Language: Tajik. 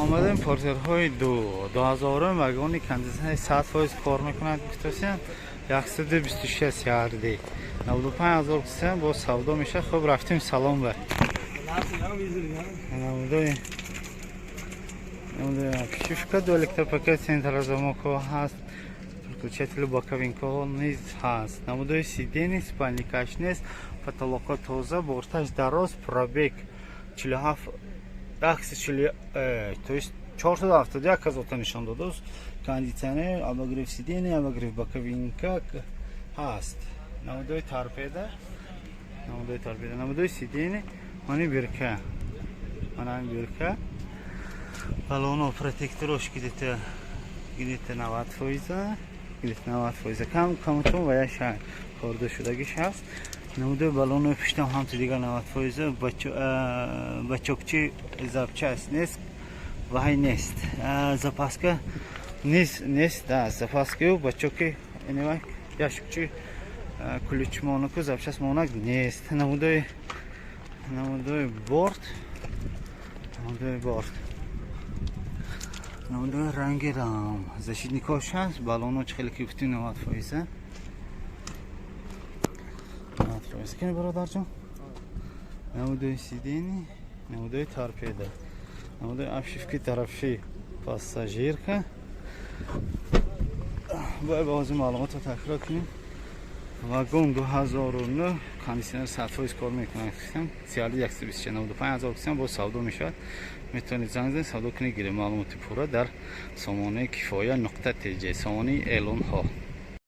Омадем Портерҳои ду дуҳазорум, вагони, кондиционер 100% кор мекунад, гуфтасиям, 126 CRD, 95 000 гуфтасиям, боз савдо мешавад. Хуб, рафтем салон ба намудои обшивка, ду электропакет, центрозамокҳо ҳаст, переключатели боковинкаҳо низ ҳаст, намудои сиденье, спальникаш нест, потолокҳо тоза, борташ дароз, пробег 47 акси чили, то есть 471 ҳазорта нишон додааст. Кондиционер, обогрев сиденье, обогрев боковинка ҳаст, намудои торпеда, намудои торпеда, намудои сиденье, мани бирка, мана бирка, балоно, протекторош где-то 90%, где-то 90%, кам камутон ва яша хорда шудагиш ҳаст. Намудои балонои пуштам ҳамту дигар 90%, бачокчи запчасть нест, ваҳай нест, запаска нест, запаскаю бачоки инива яшукчи ключмонаку запчасть монак нест. Намудои борт, намудои борт, намудои ранги рам, защитникош ҳаст, балоно чӣ хеле ки гуфтим, 90%, 90%. Кини, бародарҷон, намудои сиденье, намудои торпеда, намудои обшивки тарафи пассажирка. Бояд ба ҳозир маълумотро такрор кунем: вагон, 2009, кондиционер 100% кор мекунад, CRD, 126, 95 000 кисам, боз савдо мешавад. Метавонед занг занед, савдо кунед, гиред. Маълумоти пурра дар сомонаи кифоя.тж, сомонаи эълонҳо.